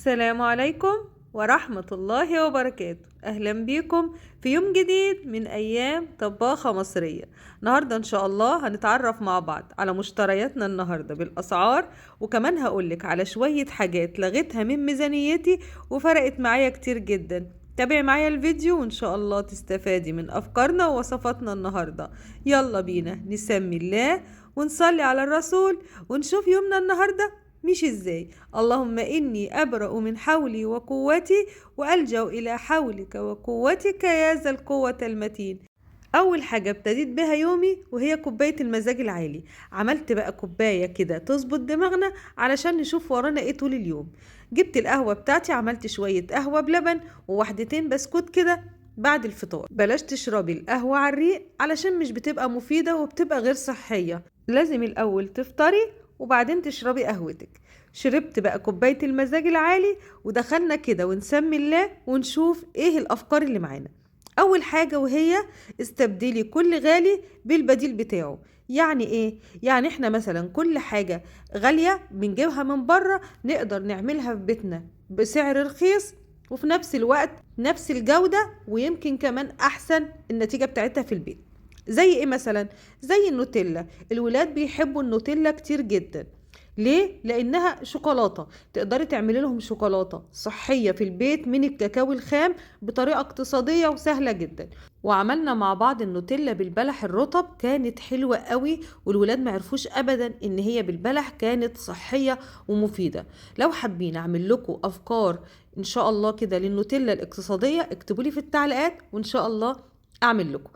السلام عليكم ورحمة الله وبركاته. أهلا بيكم في يوم جديد من أيام طباخة مصرية. النهاردة إن شاء الله هنتعرف مع بعض على مشترياتنا النهاردة بالأسعار، وكمان هقولك على شوية حاجات لغيتها من ميزانيتي وفرقت معايا كتير جدا. تابعي معايا الفيديو وإن شاء الله تستفادي من أفكارنا ووصفاتنا النهاردة. يلا بينا نسمي الله ونصلي على الرسول ونشوف يومنا النهاردة مش ازاي. اللهم إني أبرأ من حولي وقوتي وألجأ إلى حولك وقوتك يا ذا القوة المتين. أول حاجة ابتديت بها يومي وهي كوباية المزاج العالي. عملت بقى كوباية كده تظبط دماغنا علشان نشوف ورانا ايه طول اليوم. جبت القهوة بتاعتي، عملت شوية قهوة بلبن وواحدتين بسكوت كده بعد الفطار. بلاش تشربي القهوة على الريق علشان مش بتبقى مفيدة وبتبقى غير صحية. لازم الأول تفطري وبعدين تشربي قهوتك. شربت بقى كوباية المزاج العالي ودخلنا كده ونسمي الله ونشوف ايه الأفكار اللي معانا. أول حاجة وهي استبدلي كل غالي بالبديل بتاعه. يعني ايه؟ يعني احنا مثلا كل حاجة غالية بنجيبها من بره نقدر نعملها في بيتنا بسعر رخيص وفي نفس الوقت نفس الجودة ويمكن كمان أحسن النتيجة بتاعتها في البيت. زي ايه مثلا؟ زي النوتيلا. الولاد بيحبوا النوتيلا كتير جدا. ليه؟ لانها شوكولاتة، تقدري تعملي لهم شوكولاتة صحية في البيت من الكاكاو الخام بطريقة اقتصادية وسهلة جدا. وعملنا مع بعض النوتيلا بالبلح الرطب، كانت حلوة قوي والولاد ما عرفوش ابدا ان هي بالبلح، كانت صحية ومفيدة. لو حابين اعمل لكم افكار ان شاء الله كده للنوتيلا الاقتصادية اكتبوا لي في التعليقات وان شاء الله اعمل لكم.